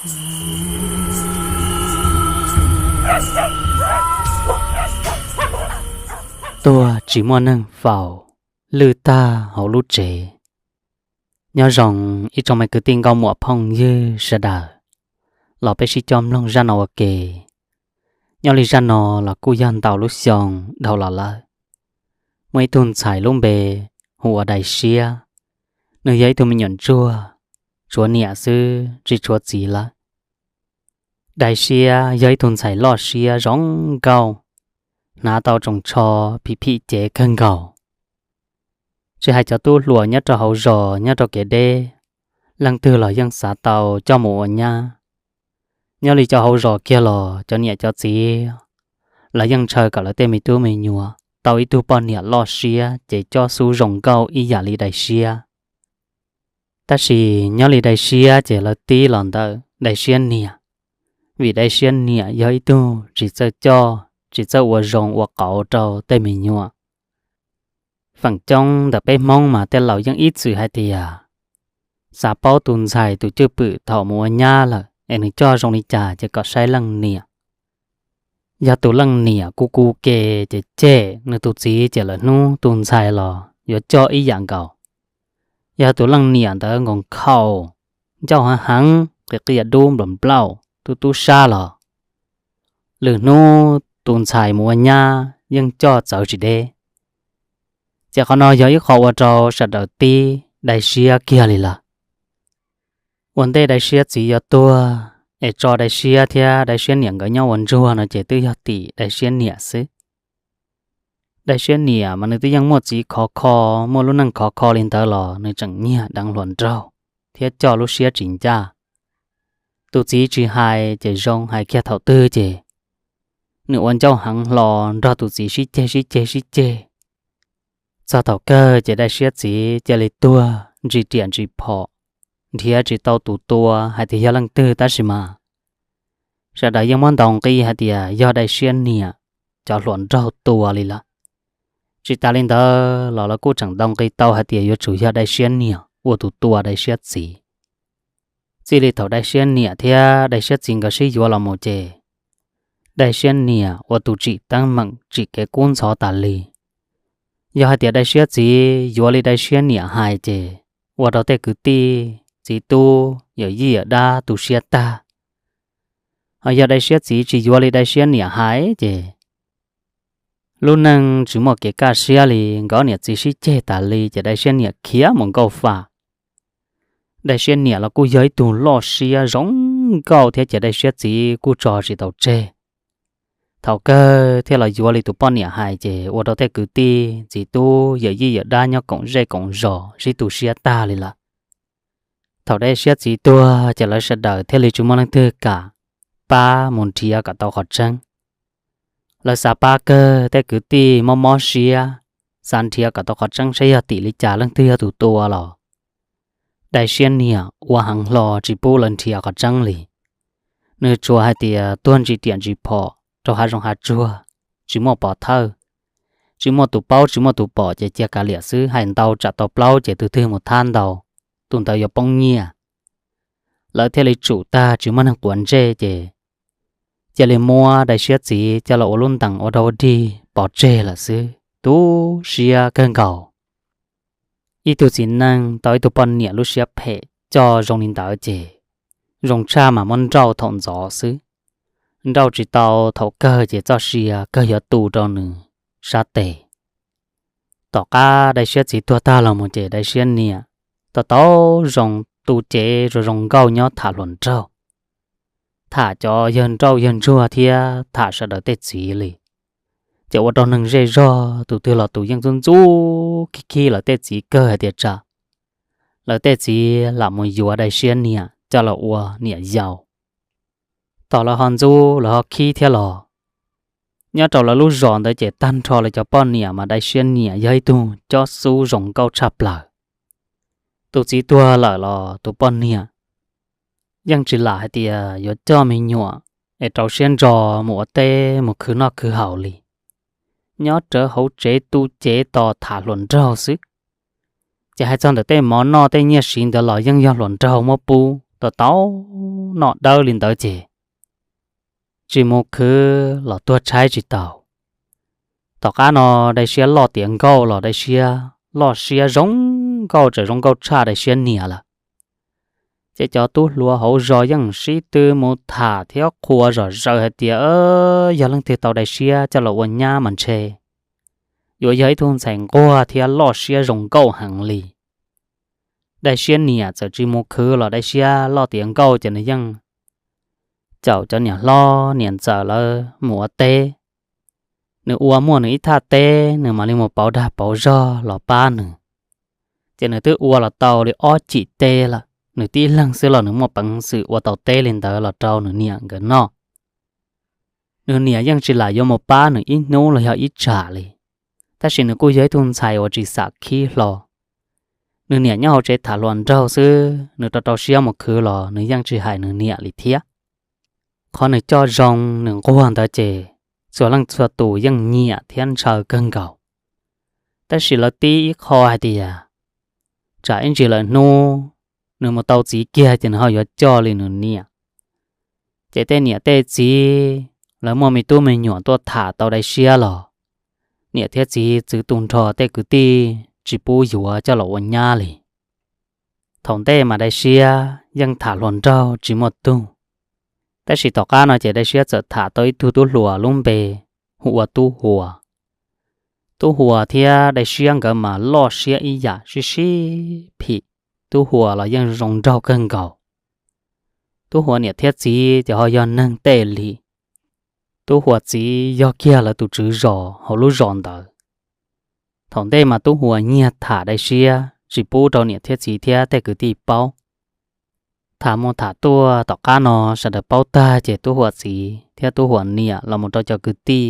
Tuag tsis muaj neeg faus, lwj tag hauv lub tsev. Nyob zoo ib tsoom me kwv tij nkauj muam phooj ywg sawv daws, los peb sib coj mloog zaj no ua ke. Nyob li zaj no los kuj yog ntau lub xyoo dhau los lawm. Muaj ib tug ntxhais lub npe hu ua Dais Siab, nws yog ib tug me nyuam ntsuag, tshuav niam xwb tsis tshuav txiv lawm. Dais Siab yog ib tug ntxhais loj siab zoo nkauj, hnav tau tsoos tsho phim phim cev kawg nkaus. Tsis hais cov tub hluas nyob rau hauv zos nyob rau kev deb, leej twg los yeej xav tau coj mus ua nyab. Nyob li cov hauv zos kiag los cov niam cov txiv, lawv yeej ntshaw kom lawv tej me tub me nyuam tau ib tug poj niam loj siab ces cob xub zoo nkauj ib yam li Dais Siab. Tab sis nyob li Dais Siab ces lawv tib los ntawm Dais Siab niam, vim Dais Siab niam yog ib tug tsis txawj coj tsis txawj ua zoo ua qauv rau tej me nyuam. Feem coob ntawm peb Hmoob mas tej laus yeej ib txwm hais tias, xav paub tus ntxhais tus cwj pwm thaum mus ua nyab lawm es nws coj zoo li cas ces kom saib leej niam. Yog tus leej niam kuj kuj ke ces cem nws tus txiv ces lawm hnub tus ntxhais los yuav coj ib yam nkaus. Yog tus leej niam ntawd nkaus nkhaus, ncauj heev heev, qia qia dub nplaum nplauj, tub tub sab los, lwm hnub tus ntxhais mus ua nyab yeej coj txawv tsis deb. Ces qhov no yog ib qho ua rau sawv daws tib Dais Siab kiag li lawm. Ua ntej Dais Siab txiv yuav tuag es tso Dais Siab thiab Dais Siab niam nkawd nyob ua ntsuag no ces twb yog tim Dais Siab niam xwb. Dais Siab niam mas nws twb yeej muaj txiv khov kho, muaj lub neej khov kho li ntawd los nws tseem nyiag deev hluas nraug thiab coj lub siab tsis ncaj. Tus txiv tsis hais ces zoo, hais kiag thaum twg ces nws ua ncauj heev hlo nrog tus txiv sib ceg sib ceg sib ceg. Txog thaum kawg ces Dais Siab txiv cia li tuag ntsis riam ntsis phom, nrhiav tsis tau tus tua hais tias yog leej twg tab sis mas sawv daws yeej muab ntaus nqi hais tias yog Dais Siab niam cov hluas nraug tua li lawm. Tsis tas li ntawd los lawv kuj tseem ntaus nqi tau hais tias yuav tsum yog Dais Siab niam ua tus tua Dais Siab txiv. Txij li thaum Dais Siab niam thiab Dais Siab txiv nkawd sib yuav los mus ces Dais Siab niam ua tus tsim teeb meem tsim kev kub ntxhov tas li. Yog hais tias Dais Siab txiv yuav li Dais Siab niam hais ces ua rau tej kwv tij txiv tub yawm yij yawm dab tu siab tag. Ho yog Dais Siab txiv tsis yuav li Dais Siab niam hais ces lub neej tsis muaj kev kaj siab li, nkawd niam txiv sib ceg tas li ces Dais Siab niam khiav mus nkauj fam. Dais Siab niam los kuj yog ib tug loj siab zoo nkauj thiab ces Dais Siab txiv kuj tso tsis tau tseg. Thaum kawg thiaj los yuav li tus poj niam hais ces ua rau tej kwv tij txiv tub yawm yij yawm dab nyob koom zej koom zos sib tu siab tag li lawm. Thaum Dais Siab txiv tuag ces lawv sawv daws thiaj li tsis muaj leej twg kam pab mus nrhiav kom tau qhov tseeb. Lawv xav pab kawg, tej kwv tij mob mob siab, xav nrhiav kom tau qhov tseeb saib yog tim li cas leej twg yog tus tua los Dais Siab niam ua heev hlo tsis pub lawv nrhiav qhov tseeb li. Nws tsuas hais tias tuag ntsis riam ntsis phom rau hav zoov hav tsuag, tsis muaj pov thawj, tsis muaj tus paub tsis muaj tus pom ces cia kav liam xwb, hais ntau tsam tau plaub ces tus twg mus thab ntau, tus ntawd yuav poob nyiaj. Lawv thiaj li tsum tag tsis muaj neeg quav ntsej ces cia li muab Dais Siab txiv coj los ua lub ntees ua dog ua dig pov tseg lawm xwb, tu siab kawg nkaus. Ib tug txiv neej tau ib tug poj niam lub siab phem coj zoo li ntawd ces zoo tshaj mas muab nrauj thaum ntxov xwb. Nrauj tsis tau thaum kawg ces txoj sia kawg yuav tu rau nws sab tes. Tom qab Dais Siab txiv tuag tag los mus ces Dais Siab niam tau tau zoo tu cev zoo zoo nkauj nyob tham hluas nraug, tham cov yawg nrauj yawg ntsuag thiab tham sawv daws tej txiv li. Ces ua rau neeg zej zog tus twg los tus yeej ntxub ntxub khib khib lawv tej txiv kawg hais tias tsam lawv tej txiv lam mus yuav Dais Siab niam coj los ua niam yau. Tos lawv ho ntxub lawv ho khib thiab los, nyob rau lawv lub zos ntawd ces tag nrho lawv cov poj niam mas Dais Siab niam yog ib tug cob xub zoo nkauj tshaj plaws. Tus txiv tuag lawm los tus poj niam yeej tsis lam hais tias yuav coj me nyuam es rau siab ntso mus ua teb mus khwv noj khwv haus li. Nyob rawv hauv tsev tu cev tos tham hluas nraug xwb. Ces hais txog ntawm tej mov noj tej nyiaj siv ntawd los yeej yog hluas nraug muab pub tau tau noj dawb li ntawd ces tsis mus khwv los tuag tshaib tsis tau. Tom qab no Dai Siab loj tiav nkauj los Dai Siab loj siab zoo nkauj, txawm zoo nkauj tshaj Dai Siab niam lawm. Ces cov tub hluas hauv zos yeej sib tw mus tham thiab qhuas zom zaws hais tias yog leej twg tau Dai Siab coj los ua nyab mas ntshe yuav yog ib tug ntxhais nquag thiab loj siab zoo nkauj heev li. Dai Siab niam txawm tsis mus khwv los Dai Siab loj tiav nkauj ces nws yeej caum cov niam hlob niam ntxawm lawv mus ua teb. Nws ua muaj nws ib thaj teb, nws mam li mus pauv dag pauv zog los pab nws. Ces nws twb ua los tau li ob cim teb lawm, nws tib leeg xwb los nws muaj peev xwm ua tau teb li ntawd los rau nws niam nkawd noj. Nws niam yeej tsis lam yuav mus pab nws ib hnub los yog ib tsam li, tab sis nws kuj yog ib tug ntxhais uas tsis xam khib hlo. Nws niam nyob hauv tsev tham hluas nraug xwb, nws rau rau siab mus khwv los nws yeej tsis hais nws niam li thiab. Qhov nws coj zoo nws nquag ntawd ces txhua leej txhua tus yeej nyiam thiab ntshaw kawg nkaus. Tab sis lawv tib ib qho hais tias tsam ib ntsis lawm hnub nws mus tau txiv kiag ces nws ho yuav coj li nws niam. Ces tej niam tej txiv lawv muaj me tub me nyuam tuaj tham tau Dai Siab los niam thiab txiv txwv tu nrho tej kwv tij tsis pub yuav coj los ua nyab li. Thaum ntej mas Dai Siab yeej tham hluas nraug tsis muaj tug, tab sis tom qab no ces Dai Siab txawm tham tau ib tug tub hluas lub npe hu ua Tub Huas. Tub Huas thiab Dai Siab nkawd mas loj siab ib yam sib sib phim, Tub Huas los yeej zoo nraug kawg nkaus. Tub Huas niam thiab txiv ces ho yog neeg tej li. Tub Huas txiv yog kiag lawv tus tswv zos hauv lub zos ntawd. Thaum ntej mas Tub Huas nyiag tham Dai Siab tsis pub rau niam thiab txiv thiab tej kwv tij paub. Tham mus tham tuaj tom qab no sawv daws paub tag ces Tub Huas txiv thiab Tub Huas niam los mus rau cov kwv tij,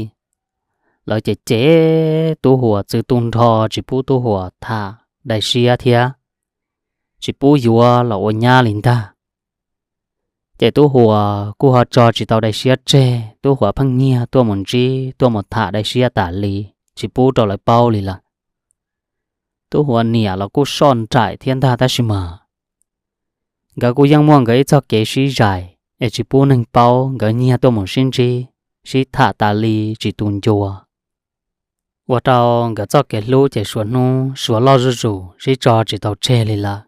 lawv cem cem Tub Huas txwv tu nrho tsis pub Tub Huas tham Dai Siab thiab tsis pub yuav los ua nyab li ntag. Ces Tub Huas kuj ho tso tsis tau Dai Siab tseg, Tub Huas pheej nyiag tuaj mus ntsib tuaj mus tham Dai Siab tas li, tsis pub rau lawv paub li lawm. Tub Huas niam los kuj soj nraim thiab ntag tab sis mas nkawd kuj yeej muaj nkawd ib txoj kev sib zais es tsis pub neeg paub nkawd nyiag tuaj mus sib ntsib sib tham tas li tsis tu ncua, ua rau nkawd txoj kev hlub ces suav hnub suav loj zuj zus sib tso tsis tau tseg li lawm.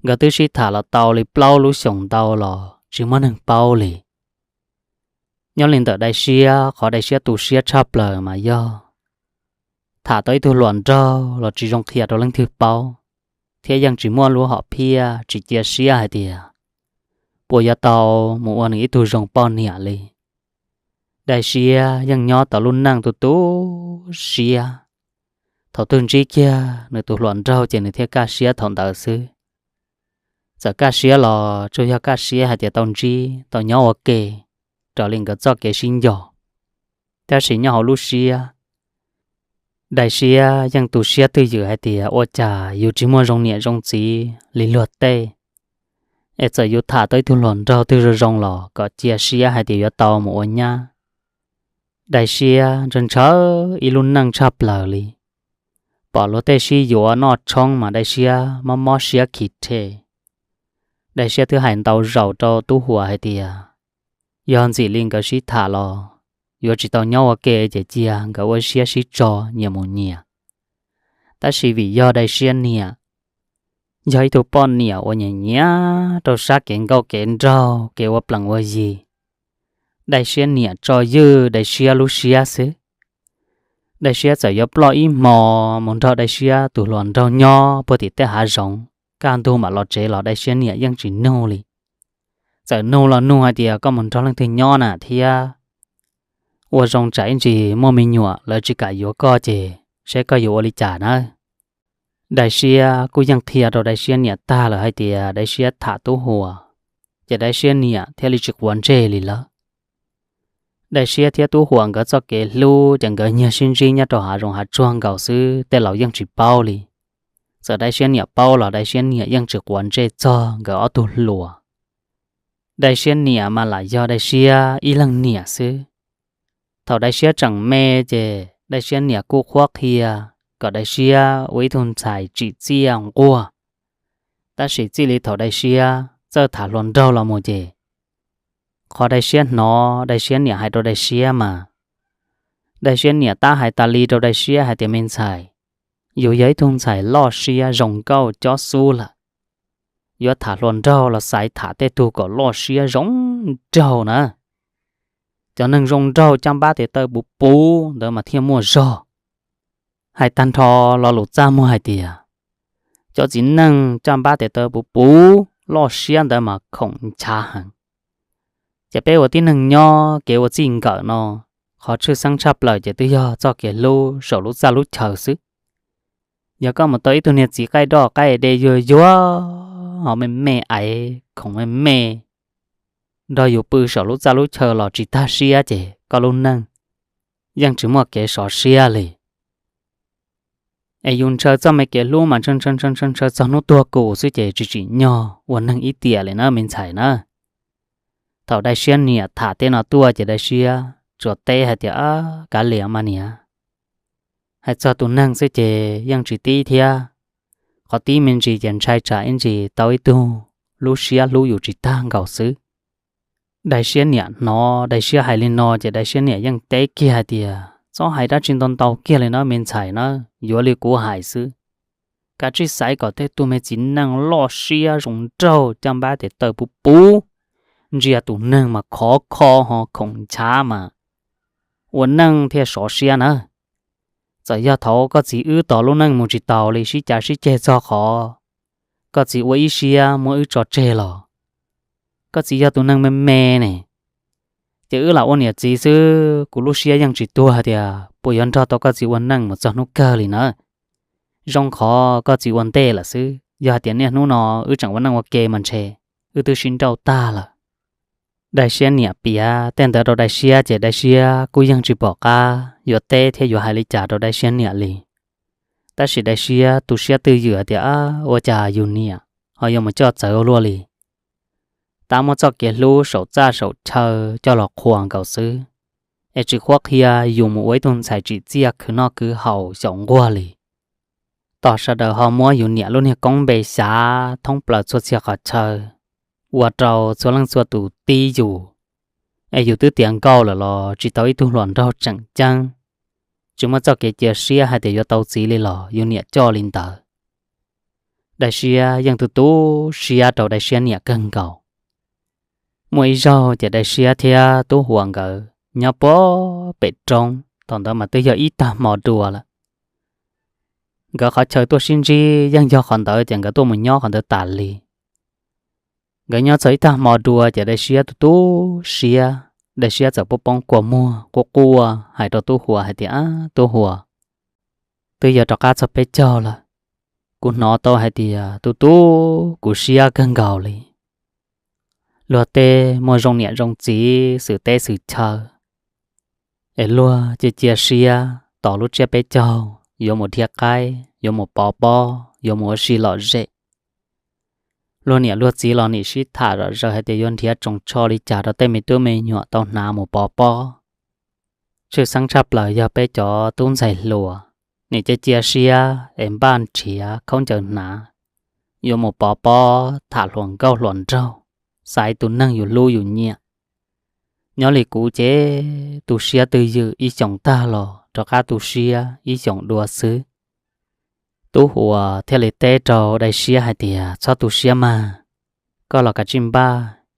Nkawd twb sib tham los tau li plaub lub xyoos ntau los tsis muaj neeg paub li. Nyob li ntawm Dai Siab, qhov Dai Siab tu siab tshaj plaws mas yog tham tau ib tug hluas nraug los tsis zoo qhia rau leej twg paub, thiab yeej tsis muaj lub hom phiaj tsis cia siab hais tias puas yuav tau mus ua nws ib tug zoo poj niam li. Dai Siab yeej nyob tau lub neej tu tu siab, thaum twg ntsib kiag nws tus hluas nraug ces nws thiaj kaj siab thaum ntawd xwb. Txawm kaj siab los tsuas yog kaj siab hais tias tau ntsib tau nyob ua ke raws li nkawd txoj kev sib nco, tab sis nyob hauv lub siab, Dai Siab yeej tu siab twj ywm hais tias ua cas yus tsis muaj zoo niam zoo txiv li luag tej, es txawm yus tham tau ib tug hluas nraug twg zoo zoo los kom cia siab hais tias yuav tau mus ua nyab. Dai Siab ntshaw ntshaw ib lub neej tshaj plaws li, pom luag tej sib yuav noj tshoob mas Dai Siab mob mob siab khiv rhe. Dai Siab twb hais ntau zaus rau Tub Huas hais tias yog ntxim li nkawd sib tham los yuav tsis tau nyob ua ke ces cia nkawd ua siab sib tso nyias mus nyias. Tab sis vim yog Dai Siab niam yog ib tug poj niam uas nyiam nyiam rau sab kev nkauj kev nraug kev ua plees ua yi, Dai Siab niam tso ywj Dai Siab lub siab xwb. Dai Siab txawm yuav ploj ib hmo mus nrog Dai Siab tus hluas nraug nyob puag tim tej hav zoov, kaj ntug mam los tsev los Dai Siab niam yeej tsis nug li. Txawm nug los nug hais tias koj mus nrog leej twg nyob na thiab, ua zoo tsam ib ntsis muaj me nyuam lawv tsis kam yuav koj ces saib koj yuav ua li cas nawb. Dai Siab kuj yeej qhia rau Dai Siab niam tag lawm hais tias Dai Siab tham Tub Huas, ces Dai Siab niam thiaj li tsis quav ntsej li lawm. Dai Siab thiab Tub Huas nkawd txoj kev hlub ces nkawd nyiag sib ntsib nyob rau hav zoov hav tsuag nkaus xwb, tej laus yeej tsis paub li. Txawm Dai Siab niam paub los Dai Siab niam yeej tsis quav ntsej txog nkawd ob tug hluas. Dai Siab niam mas lam yog Dai Siab ib leeg niam xwb. Thaum Dai Siab tseem me ces Dai Siab niam kuj qhuab qhia kom Dai Siab ua ib tug ntxhais tsim txiaj nquag. Tab sis txij li thaum Dai Siab txawj tham hluas nraug los mus ces qhov Dai Siab hnov Dai Siab niam hais rau Dai Siab mas, Dai Siab niam tab hais tas li rau Dai Siab hais tias, Me ntxhais, yus yog ib tug ntxhais loj siab zoo nkauj cob xub lawm, yuav tham hluas nraug los xaiv tham tej tug kom loj siab zoo nraug na. Cov neeg zoo nraug caj npab tes taw puv puv ntawd mas thiaj muaj zog. Hais tag nrho lo lus txaj muag hais tias, cov txiv neej caj npab tes taw puv puv loj siab ntawd mas khoom nchav heev. Ces peb ua tib neeg nyob kev ua txij nkawm no, qhov tshwj xeeb tshaj plaws ces twb yog txoj kev hlub saum lub txaj lub chaw xwb. Yog koj mus tau ib tug niag txiv qaij doj qaij de yuag yuag, ho me me aiv khoom me me nrog yus pw saum lub txaj lub chaw los tsis tag siab ces koj lub neej yeej tsis muaj kev sov siab li. Es yus ntshaw txoj me kev hlub mas ntshaw ntshaw ntshaw ntshaw txog hnub tuag kuv xwb ces tsis tsim nyog ua neeg ib tiam li na me ntxhais na. Thaum Dai Siab niam tham tej no tuaj ces Dai Siab tsuas teb hais tias, Kav liam mas niam, hais txog tus neeg xwb ces yeej tsis tib thiab. Qhov tib me ntsis ces ntshai tsam ib ntsis tau ib tug lub siab hlub yus tsis tag nkaus xwb. Dai Siab niam hnov Dai Siab hais li no ces Dai Siab niam yeej teb kiag hais tias, Txhob hais dab tsi ntau ntau kiag li na me ntxhais na, yuav li kuv hais xwb. Kav tsij xaiv kom tej tug me txiv neej loj siab zoo nraug caj npab tes taw puv puv, ntsia tus neeg mas khov kho ho khoom nchav mas ua neej thiaj sov siab na. Txawm yog thaum koj txiv wb tos lub neej mus tsis taus li sib cav sib ceg txog qhov koj txiv ua ib siab muab wb tso tseg los, koj txiv yog tus neeg me me ne, ces wb lam ua niam txiv xwb kuv lub siab yeej tsis tuag tias puas yuav nrog tau koj txiv ua neej mus txog hnub kawg li na. Zoo qhov koj txiv ua ntej lawm xwb, yog hais tias niaj hnub no wb tseem ua neej ua ke mas ntshe wb twb sib nrauj tag lawm. Dai Siab niam piav tej ntawd rau Dai Siab ces Dai Siab kuj yeej tsis pom qab yuav teb thiab yuav hais li cas rau Dai Siab niam li. Tab sis Dai Siab tu siab twj ywm hais tias, Ua cas yus niam ho yuav mus coj txawv ua luaj li. Tab muab txoj kev hlub saum txaj saum chaw coj los qhuas nkaus xwb, es tsis qhuab qhia yus mus ua ib tug ntxhais tsim txiaj khwv noj khwv haus xyaum nquag li. Tos sawv daws ho muab yus niam lub niag koob npe xyav thoob plaws txhua txhia qhov chaw, ua rau txhua leej txhua tus tib yus, es yus twb tiav nkauj lawm los tsis tau ib tug hluas nraug tseem ceeb, tsis muaj txoj kev cia siab hais tias yuav tau txiv li los yus niam coj li ntawd. Dai Siab yeej tu tu siab rau Dai Siab niam kawg nkaus. Muaj ib zaug ces Dai Siab thiab Tub Huas nkawd nyob puag pem roob, thaum ntawd mas twb yog ib tag hmo dua lawm. Nkawd qhov chaw tuaj sib ntsib yeej yog qhov ntawd ces nkawd tuaj mus nyob qhov ntawd tas li. Nkawd nyob txog ib tag hmo dua ces Dai Siab tu tu siab, Dai Siab txawm poob poob kua muag quaj quaj hais rau Tub Huas hais tias, Tub Huas, twb yuav rov qab txog peb caug lawm, kuv hnov tau hais tias tu tu kuv siab kawg nkaus li. Luag tej muaj zoo niam zoo txiv xwm teb xwm chaw, es luag cia cia siab tos lub tsiab peb caug yuav mus dhia qaib, yuav mus pov pob, yuav mus ua si lom zem. Luag niam luag txiv los nim sib tham zom zaws hais tias yuav nrhiav tsoos tsho li cas rau tej me tub me nyuam tau hnav mus pov pob. Tshwj xeeb tshaj plaws yog peb cov tub ntxhais hluas, nim cia cia siab es npaj nrhiav khaub ncaws hnav, yuav mus pov pob tham hluas nkauj hluas nraug, xaiv tus neeg yus hlub yus nyiam. Nyob li kuv ces tu siab twj ywm ib xyoos tag los rov qab tu siab ib xyoos dua xwb. Tub Huas thiaj li teb rau Dai Siab hais tias, Txhob tu siab mas, koj los kav tsij npaj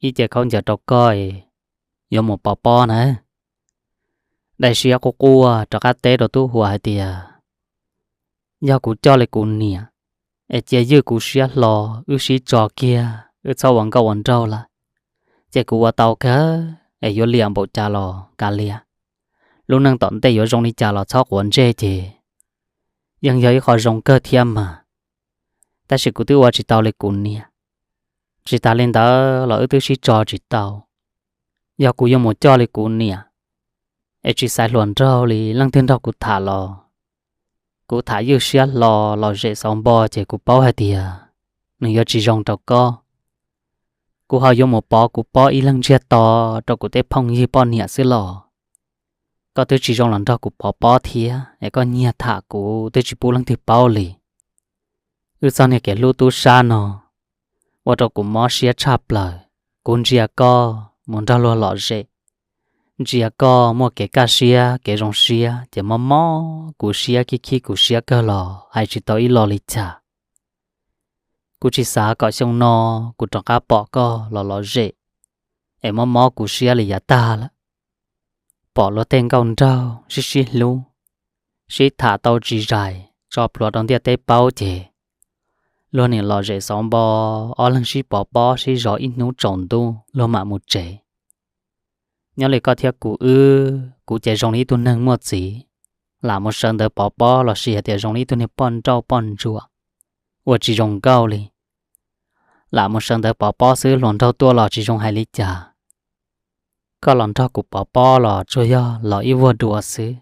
ib ce khaub ncaws rau koj es yuav mus pov pob na. Dai Siab quaj quaj rov qab teb rau Tub Huas hais tias, Yog kuv coj li kuv niam, es cia ywj kuv siab hlo, wb sib tso kiag, wb txhob ua nkauj ua nraug lawm, ces kuv ua tau kawg, es yuav liam npaum cas los kav liam. Lub neej tom ntej yuav zoo li cas los txhob quav ntsej ces yeej yog ib qho zoo kawg thiab mas. Tab sis kuv twb ua tsis tau li kuv niam. Tsis tas li ntawd los wb twb sib tso tsis tau. Yog kuv yuav mus coj li kuv niam, es tsis xaiv hluas nraug li leej twg nrog kuv tham los, kuv tham ywj siab hlo lom zem xauv npo ces kuv paub hais tias nws yuav tsis zoo rau koj. Kuv ho yuav mus pov kuv pob ib leeg ntsiag to rau kuv tej phooj ywg poj niam xwb los, koj twb tsis zoo los nrog kuv pov pob thiab es koj nyiag tham kuv twb tsis pub leej twg paub li. Wb txoj niag kev hlub tub sab no, ua rau kuv mob siab tshaj plaws. Kuv ntsia koj mus nrog luag lom zem, ntsia koj muaj kev kaj siab kev zoo siab ces mob mob kuv siab khib khib kuv siab kawg los hais tsis tau ib lo li cas. Kuv tsis xav kom xyoo no kuv rov qab pom koj los lom zem es mob mob kuv siab li yav tag lawm. Pom luag tej nkauj nraug sib sib hlub, sib tham tau tsis zais tso plhuav rau ntiaj teb paub ces luag nim lom zem xov npo, ob leeg sib pov pob sib zov ib hnub tsaus ntuj luag mam mus tsev. Nyob li koj thiab kuv wb, kuv ces zoo li ib tug neeg muaj txiv, lam mus sawv ntawv pov pob los sis hais tias zoo li ib tug niag poj nrauj poj ntsuam uas tsis zoo nkauj li. Lam mus sawv ntawv pov pob xwb, hluas nraug tuaj los tsis zoo hais li cas. Koj los nrog kuv pov pob los tsuas yog los ib vuag dua xwb.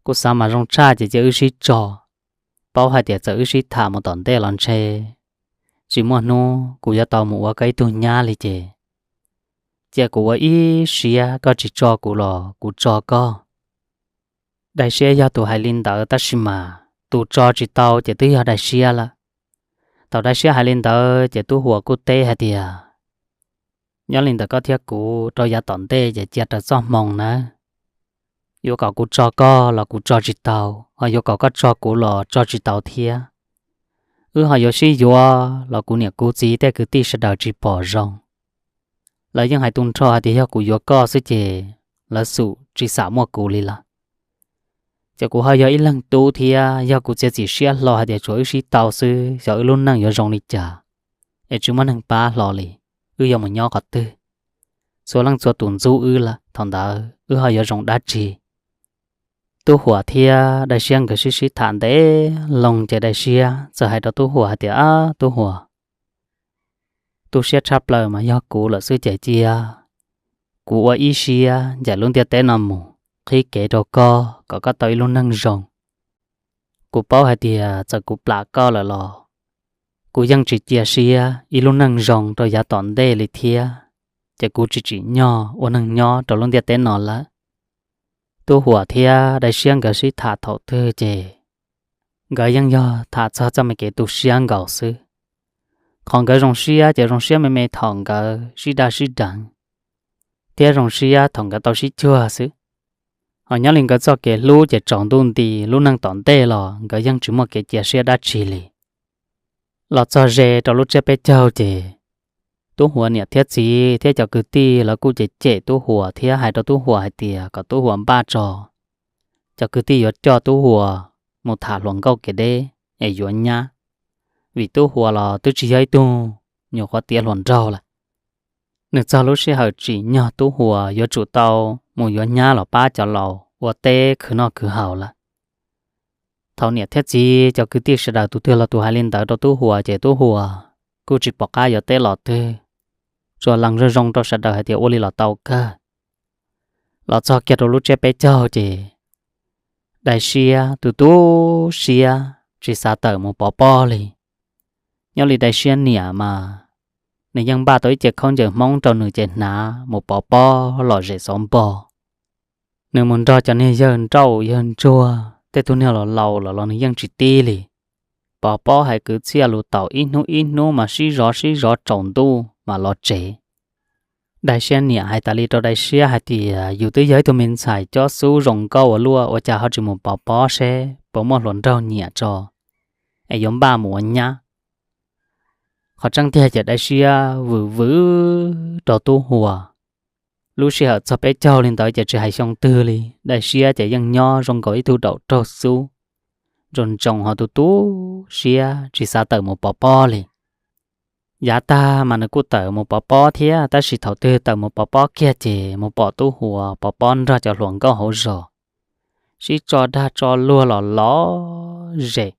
Kuv xav mas zoo tshaj ces cia wb sib tso, paub hais tias txawm wb sib tham mus tom ntej los ntshe tsis muaj hnub kuv yuav tau mus ua koj ib tug nyab li ces cia kuv ua ib siab, koj tsis tso kuv los kuv tso koj. Dai Siab yog tus hais li ntawd tab sis mas tus tso tsis tau ces twb yog Dai Siab lawm. Thaum Dai Siab hais li ntawd ces Tub Huas kuj teb hais tias, nyob li ntawm koj thiab kuv rau yav tom ntej ces cia raws txoj hmoo nawb. Yuav kom kuv tso koj los kuv tso tsis tau, ho yuav kom koj tso kuv los tso tsis tau thiab. Wb ho yuav sib yuav los kuv niam kuv txiv tej kwv tij sawv daws tsis pom zoo. Lawv yeej hais tu nrho hais tias yog kuv yuav koj xwb ces lawv xum tsis xam muaj kuv li lawm. Ces kuv ho yog ib leeg tub thiab, yog kuv txiav txim siab hlo hais tias tsuas wb sib tau xwb, xyov wb lub neej yuav zoo li cas, es tsis muaj neeg pab hlo li, wb yuav mus nyob qhov twg? Txhua leej txhua tus ntxub wb lawm, thaum ntawd wb ho yuav zoo dab tsi? Tub Huas thiab Dai Siab nkawd sib sib tham ntev loo ces Dai Siab txawm hais rau Tub Huas hais tias, Ab Tub Huas, tu siab tshaj plaws mas yog kuv lawm xwb ces cia kuv ua ib siab ncaim lub ntiaj teb no mus qhib kev rau koj kom koj tau ib lub neej zoo. Kuv paub hais tias txawm kuv plam koj lawm los kuv yeej tsis cia siab ib lub neej zoo rau yav tom ntej li thiab, ces kuv tsis tsim nyog ua neeg nyob rau lub ntiaj teb no lawm. Tub Huas thiab Dai Siab nkawd sib tham thaum twg ces nkawd yeej yog tham txog txoj me kev tu siab nkaus xwb. Qhov nkawd zoo siab ces zoo siab me me thaum nkawd sib daj sib deev, thiab zoo siab thaum nkawd tau sib cuag xwb. Ho nyob li nkawd txoj kev hlub ces tsaus ntuj nti, lub neej tom ntej los nkawd yeej tsis muaj kev cia siab dab tsi li. Los txog ze rau lub tsiab peb caug ces Tub Huas niam thiab txiv thiab cov kwv tij lawv kuj cem cem Tub Huas thiab hais rau Tub Huas hais tias kom Tub Huas npaj tso, cov kwv tij yuav coj Tub Huas mus tham hluas nkauj kev deb es yuav nyab, vim Tub Huas los twb tsis yog ib tug nyuam qhuav tiav hluas nraug lawm. Nws txog lub sij hawm tsim nyog Tub Huas yuav tsum tau mus yuav nyab los pab cov laus ua teb khwv noj khwv haus lawm. Thaum niam thiab txiv cov kwv tij sawv daws tus twg los tus hais li ntawd rau Tub Huas ces Tub Huas kuj tsis pom qab yuav teb los twg, tsuas lees zoo zoo rau sawv daws hais tias ua li los tau kawg. Los txog kiag rau lub tsiab peb caug ces Dai Siab tu tu siab tsis xav tawm mus pov pob li. Nyob li Dai Siab niam mas nws yeej npaj tau ib ce khaub ncaws Hmoob rau nws ces hnav mus pov pob lom zem xov npo. Nws mus nrog cov niag yawg nrauj yawg ntsuag tej tug niag laus laus los los nws yeej tsis tib li. Pov pob hais kwv txhiaj lus taum ib hnub ib hnub mas sib zov sib zov tsaus ntuj mas los tsev. Dai Siab niam hais tas li rau Dai Siab hais tias yus twb yog ib tug me ntxhais cob xub zoo nkauj ua luaj ua cas ho tsis mus pov pob seb puas muaj hluas nraug nyiam tso es yuav npaj mus ua nyab. Qhov tseeb tiag ces Dai Siab vwm vwm rau Tub Huas. Lub sij hawm txog peb caug li ntawd ces tsis hais xyoo twg li, Dai Siab ces yeej nyob zoo nkaus ib tug daum raug xub, ntsoos ntsoos ho tu tu siab tsis xav tawm mus pov pob li. Yav tag mas nws kuj tawm mus pov pob thiab, tab sis thaum twg tawm mus pov pob kiag ces mus pom Tub Huas pov pob nrog cov hluas nkauj hauv zos, sib tso dag tso luag los lom zem.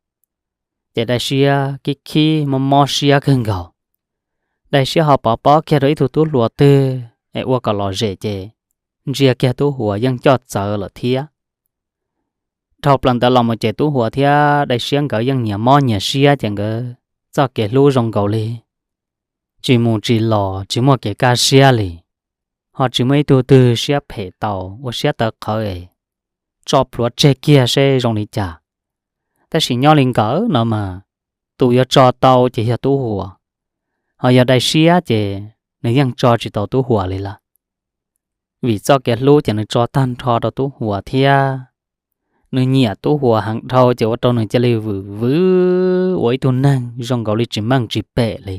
Ces Dai Siab khib khib mob mob siab kawg nkaus. Dai Siab ho pov pob kiag rau ib tug tub hluas twg es ua kom lom zem ces ntsia kiag Tub Huas yeej coj txawv lawm thiab. Dhau plaws ntawd los mus ces Tub Huas thiab Dai Siab nkawd yeej nyias mob nyias siab ces nkawd txoj kev hlub zoo nkaus li tsis mus tsis los, tsis muaj kev kaj siab li. Ho tsis muaj ib tug twg siab phem tau ua siab tawv qhawv es tso plhuav tseg kiag seb zoo li cas. Tab sis nyob li nkawd no mas tus yuav tso tau ces yog Tub Huas. Ho yog Dai Siab ces nws yeej tso tsis tau Tub Huas li lawm. Vim txoj kev hlub ces nws tso tag nrho rau Tub Huas thiab nws nyiam Tub Huas heev dhau ces ua rau nws cia li vwm vwm ua ib tug neeg zoo nkaus li tsis meej tsis pem li.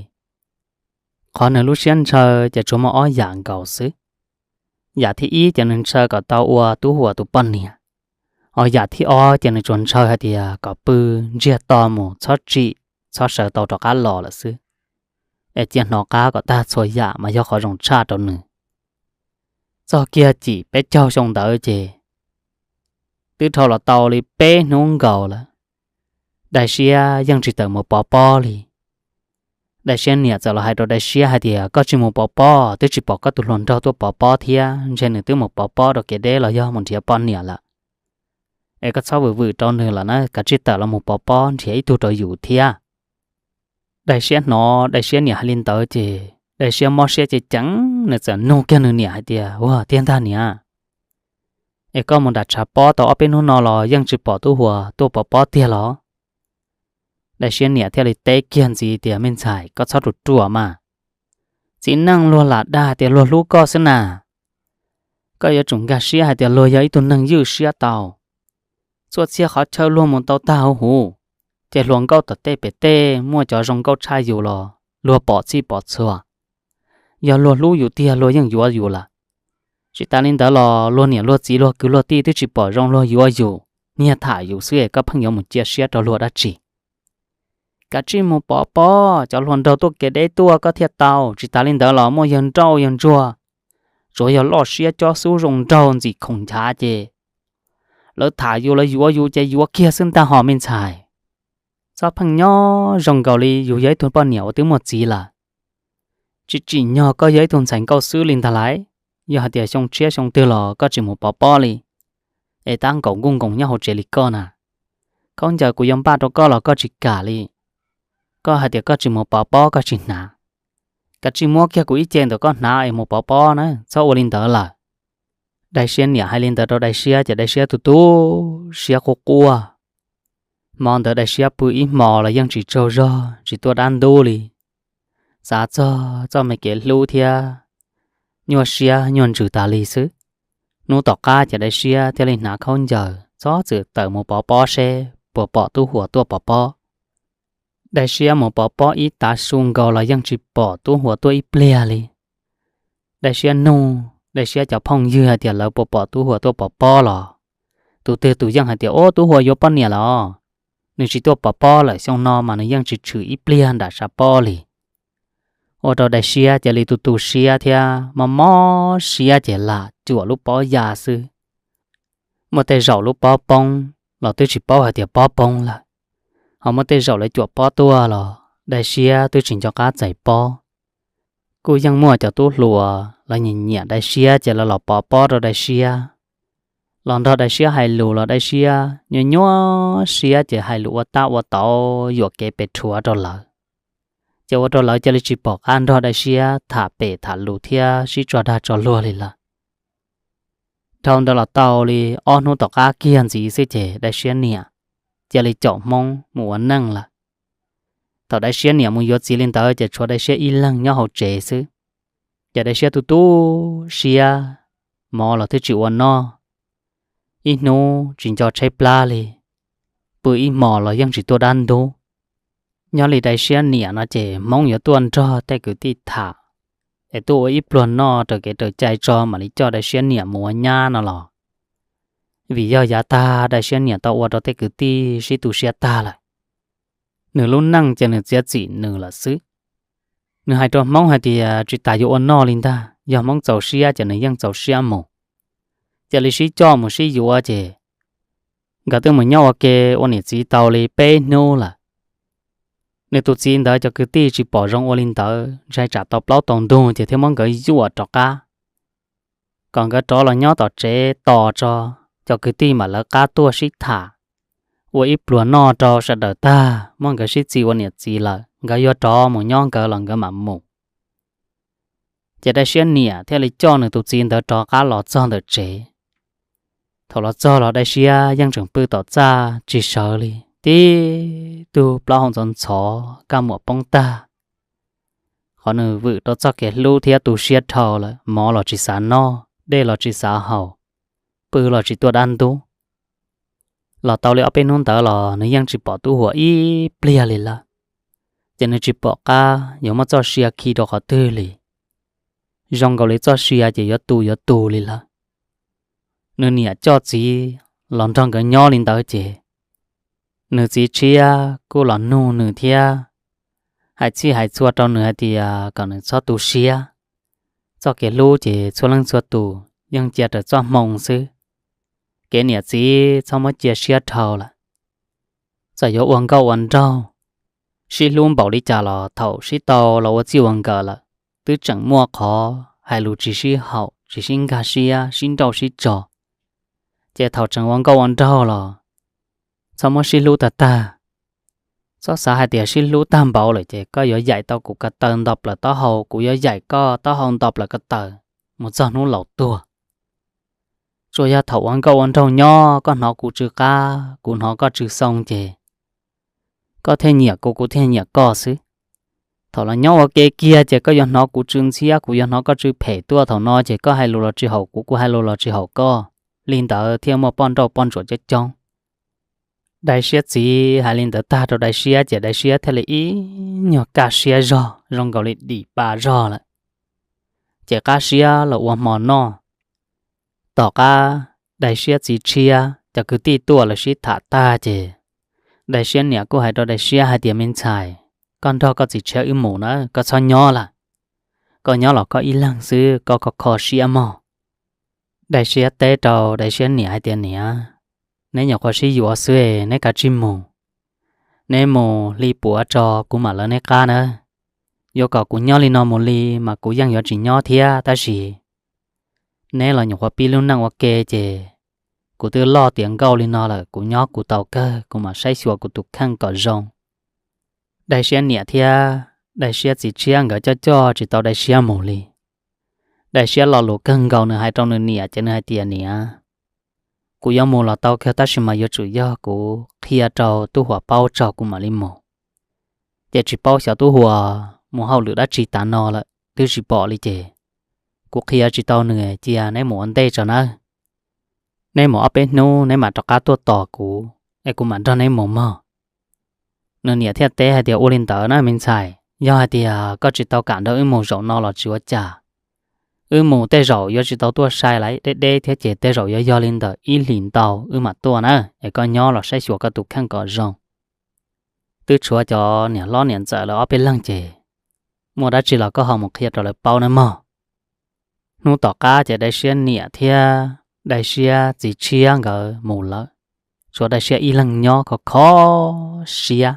Qhov nws lub siab ntshaw ces tsuas muaj ob yam nkaus xwb. Yam thib ib ces nws ntshaw kom tau ua Tub Huas tus poj niam, ho yam thib ob ces nws tsuas ntshaw hais tias kom pw ntsiag to mus txhob tsim, txhob sawv tau rov qab los lawm xwb, es cia hnov qab kom tag txhua yam mas yog qhov zoo tshaj rau nws. Txog kiag cim peb caug xyoo ntawd ces twb dhau los tau li peb hnub nkaus lawm, Dai Siab yeej tsis tawm mus pov pob li. Dai Siab niam txawm los hais rau Dai Siab hais tias, koj tsis mus pov pob twb tsis pom koj tus hluas nraug tuaj pov pob thiab, ntshe nws twb mus pov pob rau kev deb los yog mus nrhiav poj niam lawm. Es koj txhob vwm vwm rau nws lawm na, kav tsij tawm los mus pov pob nrhiav ib tug rau yus thiab. Dai Siab hnov Dai Siab niam hais li ntawd ces Dai Siab mob siab ceev ceev, nws txawm nug kiag nws niam hais tias, ua tiag ntag niam, es koj mus nram tshav pob tau ob peb hnub no los yeej tsis pom Tub Huas tuaj pov pob tiag los? Dai Siab niam thiaj li teb kiag ntxiv tias, me ntxhais, koj txhob ruam ruam mas. Txiv neej luag lam dag tias luag hlub koj xwb na. Koj yuav tsum nkag siab hais tias luag yog ib tug neeg ywj siab tau. Txhua txhia qhov chaw luag mus tau tag huv huv, ces hluas nkauj tom tej pem tej muaj cov zoo nkauj tshaj yus los luag pom txhij pom txhua. Yog luag hlub yus tiag luag yeej yuav yus lawm. Tsis tas li ntawd los luag niam luag txiv luag kwv luag tij twb tsis pom zoo luag yuav yus, nyiag tham yus xwb es koj pheej yuav mus cia siab rau luag dab tsi? Kav tsij mus pov pob, cov hluas nraug tuaj kev deb tuaj koj thiaj tau. Tsis tas li ntawd los muaj yawg nrauj yawg ntsuag, tsuav yog loj siab cob xub zoo nraug ntxim khoom nchav ces lawv tham yus lawv yuav yus ces yuav kiag xwb ntag hos me ntxhais. Txhob pheej nyob zoo nkaus li yus yog ib tug poj niam uas twb muaj txiv lawm. Tsis tsim nyog koj yog ib tug ntxhais nkauj xwb li ntag lauj. Yog hais tias xyoo tshiab xyoo twg los koj tsis mus pov pob li, es tab nkaum nkuj nkoos nyob hauv tsev li koj na. Khaub ncaws kuv yuav npaj rau koj los koj tsis kam li. Koj hais tias koj tsis mus pov pob koj tsis hnav. Kav tsij muab kiag kuv ib ce ntawm koj hnav es mus pov pob na, txhob ua li ntawd lawm. Dai Siab niam hais li ntawd rau Dai Siab ces Dai Siab tu tu siab quaj quaj. Hmo ntawd Dai Siab pw ib hmos los yeej tsis tsaug zog tsis tuaj dab ntub li. Xav txog txoj me kev hlub thiab nyuaj siab nyuaj ntsws tas li xwb. Hnub tom qab ces Dai Siab thiaj li hnav khaub ncaws txhob txwm tawm mus pov pob seb puas pom Tub Huas tuaj pov pob. Dai Siab mus pov pob ib tav su nkaus los yeej tsis pom Tub Huas tuaj ib pliag li. Dai Siab nug Dai Siab cov phooj ywg hais tias lawv puas pom Tub Huas tuaj pov pob los tus twg tus yeej hais tias, ub, Tub Huas yuav poj niam los, nws tsis tuaj pov pob lawm, xyoo no mas nws yeej tsis tshwm ib pliag nram tshav pob li. Ua rau Dai Siab cia li tu tu siab thiab mob mob siab ces lam cuam lub pob ya xwb. Muaj tej zaum lub pob poob los twb tsis paub hais tias pob poob lawm, ho muaj tej zaum lawv cuam pob tuaj los Dai Siab twb tsis nco qab txais pob. Kuj yeej muaj cov tub hluas lawv nyiam nyiam Dai Siab ces lawv los pov pob rau Dai Siab, los nrog Dai Siab hais lus los Dai Siab nyuaj nyuaj siab ces hais lus ua tab ua tauv yuam kev pes rhuav rau lawv, ces ua rau lawv cia li tsis pom qab nrog Dai Siab tham pem tham lus thiab sib tso dag tso luag li lawm. Dhau ntawd los tau li ob hnub tom qab kiag ntxiv xwb ces Dai Siab niam cia li caum Hmoob mus ua neej lawm. Thaum Dai Siab niam mus yuav txiv li ntawd ces tshuav Dai Siab ib leeg nyob hauv tsev xwb. Ces Dai Siab tu tu siab, mov los twb tsis ua noj, ib hnub tsis nco tshaib plab li, pw ib hmos los yeej tsis tuaj dab ntub. Nyob li Dai Siab niam no ces Hmoob yuav tuaj nrog tej kwv tij tham, es tuaj ua ib pluag noj raws kev raws cai tso mam li coj Dai Siab niam mus ua nyab no los, vim yog yav tag Dai Siab niam tau ua rau tej kwv tij sib tu siab tag lawm. Nws lub neej ces nws txiav txim nws lawm xwb. Nws hais rau Hmoob hais tias tsis tas yuav ua noj li ntag, yog Hmoob txaus siab ces nws yeej txaus siab mus. Cia li sib coj mus sib yuav ces nkawd twb mus nyob ua ke ua niam txiv tau li peb hnub lawm. Nws tus txiv ntawd cov kwv tij tsis pom zoo ua li ntawd, ntshai tsam tau plaub tau ntug ces thiaj muab nkawd yuam rov qab, kom nkawd rov los nyob tom tsev tos tso, cov kwv tij mam lawv qab tuaj sib tham. Ua ib pluag noj rau sawv daws tag muab nkawd sib txis ua niam txiv lawm, nkawd yuav rov mus nyob nkawd los nkawd mam mus. Ces Dai Siab niam thiaj li coj nws tus txiv ntawd rov qab los txog ntawm tsev. Thaum los txog los Dai Siab yeej tseem pw tom txaj tsis sawv li, tib tug plaub hau ntxhov ntxhov kaj muam poob tag. qhov nws vwm rau txoj kev hlub thiab tu siab dhau lawm, mov los tsis xav noj, dej los tsis xav haus, pw los tsis tuaj dab ntub. Los tau li ob peb hnub ntawd los nws yeej tsis pom Tub Huas ib pliag li lawm. Ces nws tsis pom qab yuav muab txoj sia khi rau qhov twg li. Zoo nkaus li txoj sia ces yuav tu yuav tu li lawm. Nws niam coj txiv los nrog nkawd nyob li ntawd ces nws txiv tshiab kuj los nug nws thiab hais txhij hais txhua rau nws hais tias kom nws txhob tu siab. Txoj kev hlub ces txhua leej txhua tus yeej cia raws txoj hmoo xwb. Kev niam txiv txhob muab cia siab dhau lawm. Txawm yuav ua nkauj ua nraug, sib hlub npaum li cas los thaum sib tau los ua txij ua nkawm lawm, twb tseem muaj qhov hais lus tsis sib haum, tsis sib nkag siab, sib nrauj sib tso. Ces thaum tseem ua nkauj ua nraug los txhob muab sib hlub tag tag. Txhob xav hais tias sib hlub tag npaum lawm ces koj yuav yaim tau kuv ko taw nto plaws taub hau, kuv yuav yaim koj taub hau nto plaws ko taw mus txog hnub laus tuag. Tsuas yog thaum ua nkauj ua nraug nyob koj hnov kuv tsw qab, kuv hnov koj tsw xoo ces koj thiaj nyiam kuv, kuv thiaj nyiam koj xwb. Thaum los nyob ua ke kiag ces koj yuav hnov kuv tsw ntxhiab, kuv yuav hnov koj tsw phem tuaj, thaum no ces koj hais lus los tsis haum kuv, kuv hais lus los tsis haum koj. Li ntawd thiaj muaj poj nrauj poj ntsuam coob coob. Dai Siab txiv hais li ntawd tag rau Dai Siab ces Dai Siab thiaj li ib nyuag kaj siab zog zoo nkaus li dim pa zog lawm. Ces qab siab los ua hmo noj. Tom qab Dai Siab txiv tshiab cov kwv tij tuaj lawv sib tham tag ces Dai Siab niam kuj hais rau Dai Siab hais tias, Me ntxhais, koj nrog koj txiv tshiab wb mus na, koj txhob nyob lawm. Koj nyob los koj ib leeg xwb, koj kho kho siab mog. Dai Siab teb rau Dai Siab niam hais tias, Niam, neb nyuam qhuav sib yuav xwb, neb kav tsij mus. Neb mus hli puav tso kuv mam lawv neb qab nawb. Yuav kom kuv nyob li no mus li mas kuv yeej yuav tsis nyob thiab, tab sis neb los nyuam qhuav pib lub neej ua ke ces kuv twb loj tiav nkauj li no lawm, kuv nyob kuv tau kawg, kuv mam saib xyuas kuv tus kheej kom zoo. Dai Siab niam thiab Dai Siab txiv tshiab nkawd coj coj tsis tau Dai Siab mus li. Dai Siab lo lus kawg nkaus nws hais rau nws niam ces nws hais tias, Niam, kuv yuav mus los tau kawg tab sis mas yuav tsum yog kuv qhia rau Tub Huas paub tso kuv mam li mus. Ces tsis paub xyov Tub Huas mus hauj lwm dab tsi tas no lawm twb tsis pom li ces kuv qhia tsis tau nws, cia neb mus ua ntej tso nawb. Neb mus ob peb hnub neb mam rov qab tuaj tos kuv es kuv mam nrog neb mus mog. Nws niam thiaj teb hais tias, Ua li ntawd na me ntxhais, yog hais tias koj tsis tau kam nrog wb mus zaum no los tsis ua cas. Wb mus tej zaum yuav tsis tau tuaj sai lawm deb deb thiab ces tej zaum yuav yog li ntawm ib hlis ntau wb mam tuaj na, es koj nyob los saib xyuas koj tus kheej kom zoo. Twb tshuav cov niam hlob niam ntxawm lawv ob peb leeg ces muaj dab tsi los koj ho mus qhia rau lawv paub nawb mog. Hnub tom qab ces Dai Siab niam thiab Dai Siab txiv tshiab nkawd mus lawm, tshuav Dai Siab ib leeg nyob kho kho siab.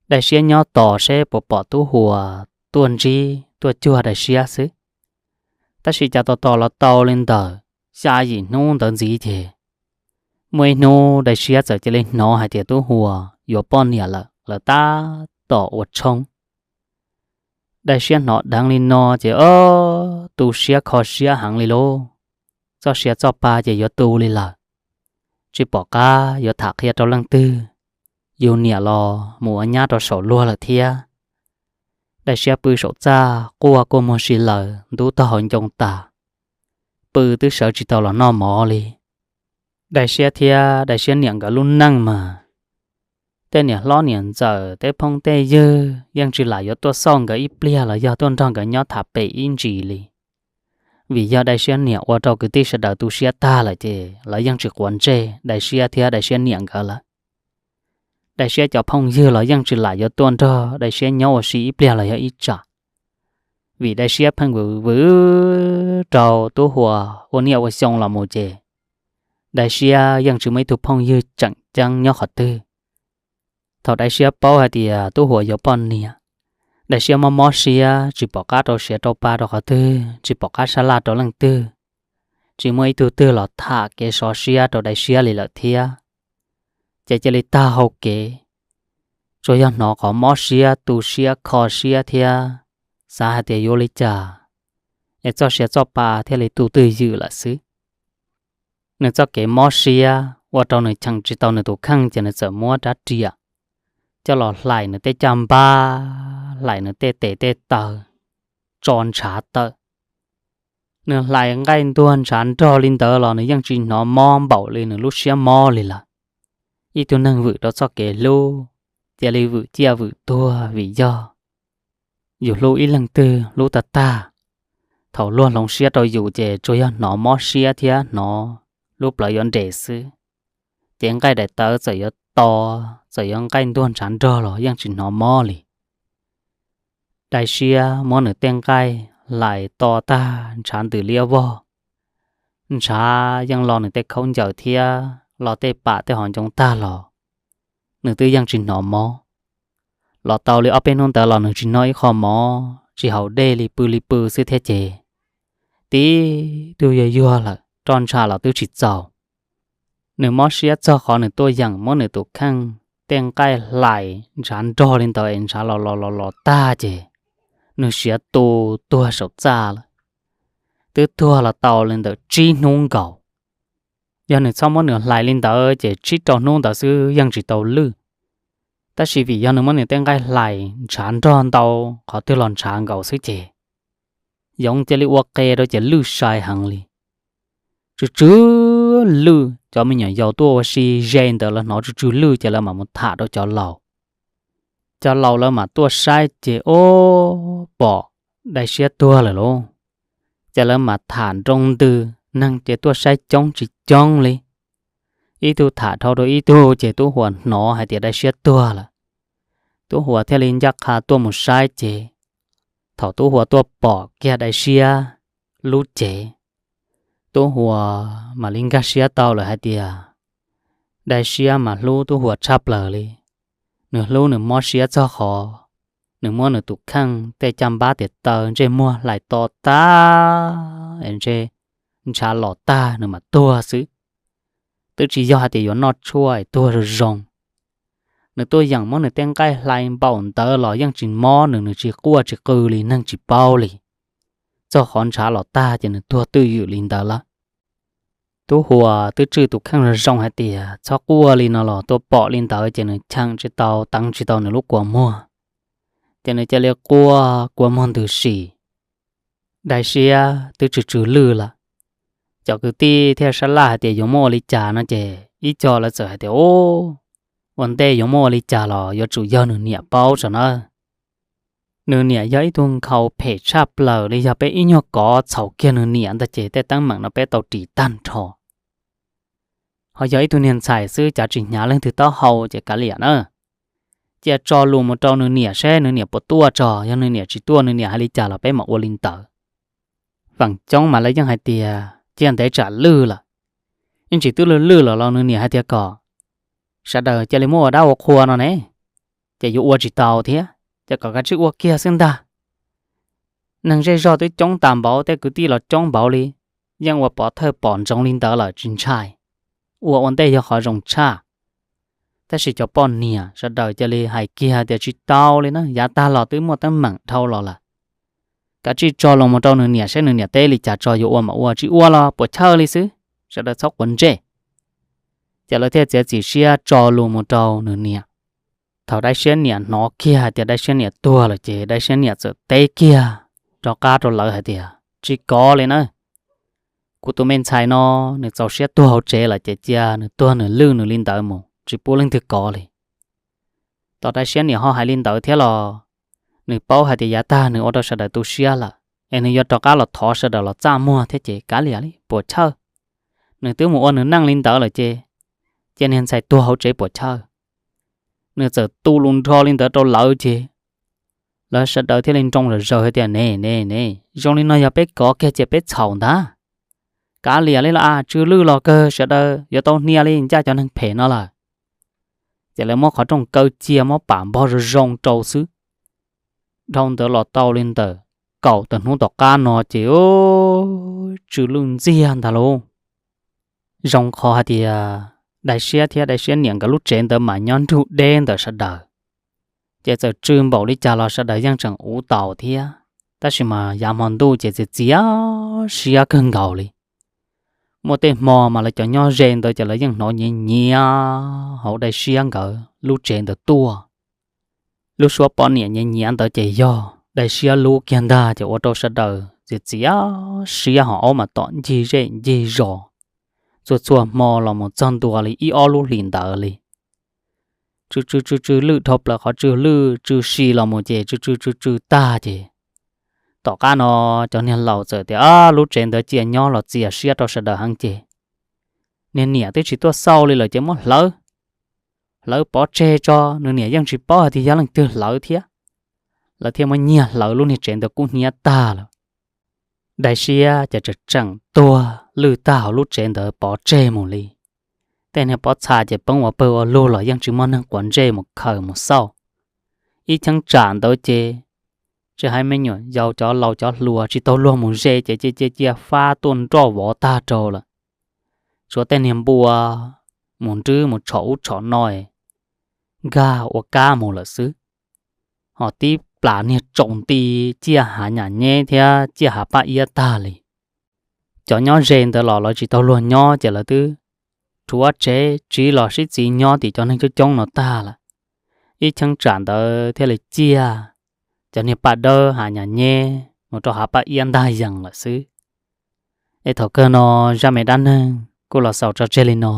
Dai Siab nyob tos seb puas pom Tub Huas tuaj ntsib tuaj cuag Dai Siab xwb. Tab sis cas tos tos los tau li ntawm xya yim hnub ntawd ntxiv ces muaj ib hnub Dai Siab txawm cia li hnov hais tias Tub Huas yuav poj niam lawm, lawv tab tom ua tshoob. Dai Siab hnov dheev li no ces o, tu siab kho siab heev li lauj. Txoj sia txoj pa ces yuav tu li lawm, tsis pom qab yuav tham qhia rau leej twg. Yus niam los mus ua nyab rau saum luag lawm thiab. Dai Siab pw saum txaj quaj quaj muag si lawm, ntub taub hau ncoo tas, pw twb sawv tsis tau los noj mov li. Dai Siab thiab Dai Siab niam nkawd lub neej mas tej niam hlob niam ntxawm tej phooj tej ywg yeej tsis lam yuav tuaj xauj nkawd ib pliag los yog tuaj nrog nkawd nyob tham pem ib ntsis li. Vim yog Dai Siab niam ua rau kwv tij sawv daws tu siab tag lawm ces lawv yeej tsis quav ntsej Dai Siab thiab Dai Siab niam nkawd lawm. Dai Siab cov phooj ywg los yeej tsis lam yuav tuaj nrog Dai Siab nyob ua si ib pliag los yog ib tsam, vim Dai Siab pheej vwm vwm rau Tub Huas ua niaj ua xyoo los mus ces Dai Siab yeej tsis muaj ib tug phooj ywg tseem ceeb nyob qhov twg. Thaum Dai Siab paub hais tias Tub Huas yuav poj niam, Dai Siab mob mob siab tsis pom qab rau siav rau pa rau qhov twg, tsis pom qab sab laj rau leej twg, tsis muaj ib tug twg los tham kev sov siab rau Dai Siab li lawm thiab. Ces cia li tag hau kev, tsuas yog hnov qhov mob siab tu siab kho siab thiab xav hais tias yuav ua li cas es txoj sia txoj pa thiaj li tu twj ywm lawm xwb. Nws txoj kev mob siab ua rau nws cheem tsis tau nws tus kheej ces nws txawm muab rab riam coj los hlais nws tej caj npab hlais nws tej tes tej taw, tso ntshav tawm. Nws hlais nqaij ntuag ntshav nrog li ntawd los nws yeej tsis hnov mob npaum li nws lub siab mob li lawm. Ib tug neeg vwm rau txoj kev hlub, cia li vwm ciaj vwm tuag vim yog yus hlub ib leeg twg hlub tag tag. Thaum luag hloov siab rau yus ces tsuas yog hnov mob siab thiab hnov lub plawv yuav nres xwb. Ces nqaij daim tawv txawm yuav to, txawm yuav nqaij ntuag ntshav nrog los yeej tsis hnov mob li. Dai siab muab nws tej nqaij hlais to tag ntshav ntws liab vog. Ntshav yeej lo nws tej khaub ncaws thiab lo tej pam tej hom ncoo tag los nws twb yeej tsis hnov mob. Los tau li ob peb hnub ntawd los nws tsis noj ib qho mov tsis haus dej li, pw li pw xwb thiab ces tib tug yuag yuag lawm, roj ntsha los twb tsis txaus. Nws mob siab txog qhov nws tuaj yeem muab nws tus kheej tej nqaij hlais ntshav nrog li ntawd es ntshav los los los los tag ces nws siav tu tuag saum txaj lawm. Twb tuag los tau li ntawm tsib hnub nkaus. Yog nws txhob muab nws hlais li ntawd ces tsib rau hnub ntawd xwb yeej tsis tau lwj. Tab sis vim yog nws muab nws tej nqaij hlais ntshav nrog ntau, qhov twg los ntshav nkaus xwb ces yoov cia li ua qe rau ces lwj sai heev li. Tsw tsw lwj, cov me nyuam yaus tuaj ua si ze ntawd lawv hnov tsw tsw lwj ces lawv mam mus tham rau cov laus. Cov laus lawv mam tuaj saib ces ub, pom dai siab tuag lawm lauj. Ces lawv mam tham nroo ntws, neeg ces tuaj saib coob tsis coob li. Ib tug tham dhau rau ib tug ces Tub Huas hnov hais tias dai siab tuag lawm. Tub Huas thiaj li ncaj qha tuaj mus saib ces thaum Tub Huas tuaj pom kiag dai siab lub cev, Tub Huas mam li nkag siab tau lawm hais tias dai siab mas hlub Tub Huas tshaj plaws li. Nws hlub nws mob siab txog qhov nws muab nws tus kheej tej caj npab tias taw ntsej muag hlais to tag es ntshe ntshav los tag nws mam tuag xwb. Twb tsis yog hais tias yuav noj tshuaj es tuag zoo zoo. Nws tuaj yeem muab nws tej nqaij hlais npaum ntawd los yeej tsis mob nws, nws tsis quaj tsis qw li, neeg tsis paub li. Txog qhov ntshav los tag ces nws tuag twj ywm li ntawd lawm. Tub Huas twb tswj tus kheej zoo zoo hais tias txhob quaj li no los tuaj pom li ntawd ces nws cheem tsis tau teev tsis tau nws lub kua muag, ces nws cia li quaj kua muag ntws si. Dai siab twb tsw tsw lwj lawm. Cov kwv tij thiaj sab laj hais tias yuav muab ua li cas no ces ib co lawv txawm hais tias ub, ua ntej yuav muab ua li cas los yuav tsum yog nws niam paub tso nawb. Nws niam yog ib tug nkhaus phem tshaj plaws li, yog peb ib nyuag kov txhaum kiag nws niam ntag ces tej teeb meem no peb tau ris tag nrho. Ho yog ib tug niag ntxhais xwb cav tsis hnyav leej twg taub hau ces kav liam na. Cia tso lus mus rau nws niam seb nws niam puas tuaj tso, yog nws niam tsis tuaj nws niam hais li cas los peb mam ua li ntawd. Feem coob mas lawv yeej hais tias cia ntev tsam lwj lawm. Ib ntsis twb lwj lwj lawm los nws niam hais tias kom sawv daws cia li muab ua dab ua qhua no ne, ces yuav ua tsis tau thiab ces kom kav tsij ua kiag xwb ntag. Neeg zej zog twb coob tas npaum, tej kwv tij los coob npaum li, yeej ua pov thawj pom ntsoov li ntawd lawm tsis ntshai. Ua ua ntej yog qhov zoo tshaj. Tab sis cov poj niam sawv daws cia li hais kiag tias tsis tau li na, yav tag los twb muaj teeb meem dhau los lawm. Kav tsij tso lus mus rau nws niam seb nws niam teb li cas tso, yuav ua mas ua, tsis ua los puas chawj li xwb, sawv daws txhob quav ntsej. Ces lawv thiaj txiav txim siab tso lus mus rau nws niam. Thaum dai siab niam hnov kiag hais tias dai siab niam tuag lawm ces dai siab niam txawm teb kiag rov qab rau lawv hais tias tsis kov li na, kuv tus me ntxhais no nws txaus siab tuag hauv tsev lawm ces cia nws tuag nws lwj nws li ntawd mus, tsis pub leej twg kov li. Tos dai siab niam ho hais li ntawd thiab los nws paub hais tias yav tag nws ua rau sawv daws tu siab lawm es nws yuav rov qab los thov sawv daws los txaj muag thiab ces kav liam li puas chawj. Nws twb mus ua nws neej li ntawd lawm ces cia niag ntxhais tuag hauv tsev puas chawj. Nws txawm tu lus nrho li ntawd rau lawv ces lawv sawv daws thiaj li nroo zom zaws hais tias ne ne ne, zoo li no yog peb kov kiag ces peb txhaum ntag. Kav liam li los as, tsw lwj los kawg, sawv daws yuav tau hnia li ncaj cov neeg phem no lawm. Ces lawv muab qhov rooj kaw cia, muab pam npog zoo zoo rau xwb. Dhau ntawd los tau li ntawm kaum tawm hnub tom qab no ces tsw lwj ntxiag ntag lauj. Zoo qhov hais tias dai siab thiab dai siab niam nkawd lub tsev ntawd mas nyob nrug deb ntawm sawv daws, ces txawm tsw npaum li cas los sawv daws yeej tseem uv taus thiab. Tab sis mas yav hmo ntuj ces txias txias siab kawg nkaus li. Muaj tej hmo mas lawv cov nyob ze ntawd ces lawv yeej hnov nyiav nyiav hauv dai siab nkawd lub tsev ntawd tuaj. Lub suab poj niam nyiav nyiav ntawd ces yog daim siab lub kiag ntag, ces ua rau sawv daws txiav txiav siab ho aub mas tom ncig zej ncig zos, txhua txhua hmo los mus txog ntua li ib ob lub hlis ntawd li. Tsw tsw tsw tsw lwj dhau plaws qhov tsw lwj tsw si los mus ces tsw tsw tsw tsw tag ces tom qab no cov niag laus txawm tias lub tsev ntawd cia nyob los txias siab rau sawv daws heev ces niag niam twb tsis tuaj xauj li lawm ces muab hlawv, hlawv pov tseg tso, nws niam yeej tsis paub hais tias yog leej twg hlawv thiab. Lawv thiaj muab nyiag hlawv lub niag tsev ntawd kub hnyiab tag lawm. Daim siab ces tseem tseem tuag lwj tag hauv lub tsev ntawd pov tseg mus li. Tej niag pob txha ces poob ua pawg ua lug los yeej tsis muaj neeg quav ntsej mus khaws mus xauj. Ib cheeb tsam ntawd ces tsis hais me nyuam yaus cov laus cov hluas tsis tau luag mus ze ces cia cia cia fab tuaj nroj vov tag rau lawm. Tshuav tej niag npua mus nrwb mus tshom ub tshom no nkag ua kab mus lawm xwb. Ho tib plas niag tsaus nti ciaj hav nyam nyeb thiab ciaj hav paj iab tag li. Cov nyob ze ntawd los lawv tsis tau luag nyob ces lawv twb rhuav tsev tsiv los sib txiv nyob tim cov neeg coob coob no tag lawm. Ib cheeb tsam ntawd thiaj li ciaj cov niag paj dawb hav nyam nyeb mus rau hav paj iab ntag yees lawm xwb. Es thaum kawg no zaj me dab neeg kuj los xaus tso tseg li no.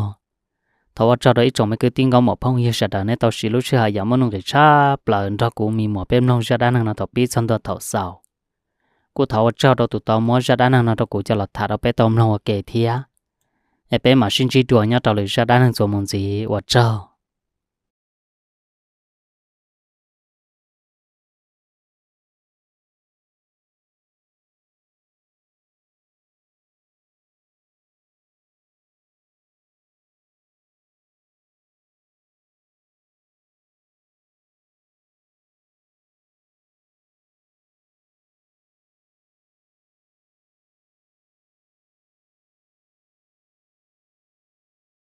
Thov ua tsaug rau ib tsoom me kwv tij nkauj muam phooj ywg sawv daws nej tau siv lub sij hawm yam muaj nuj nqis tshaj plaws nrog kuv me muam peb mloog zaj dab neeg no thaum pib txog ntua thaum xaus. Kuj thov ua tsaug rau tus tau muab zaj dab neeg no rau kuv coj los tham rau peb tau mloog ua ke thiab. Es peb mam sib ntsib dua nyob rau lwm zaj dab neeg txuas mus ntxiv, ua tsaug.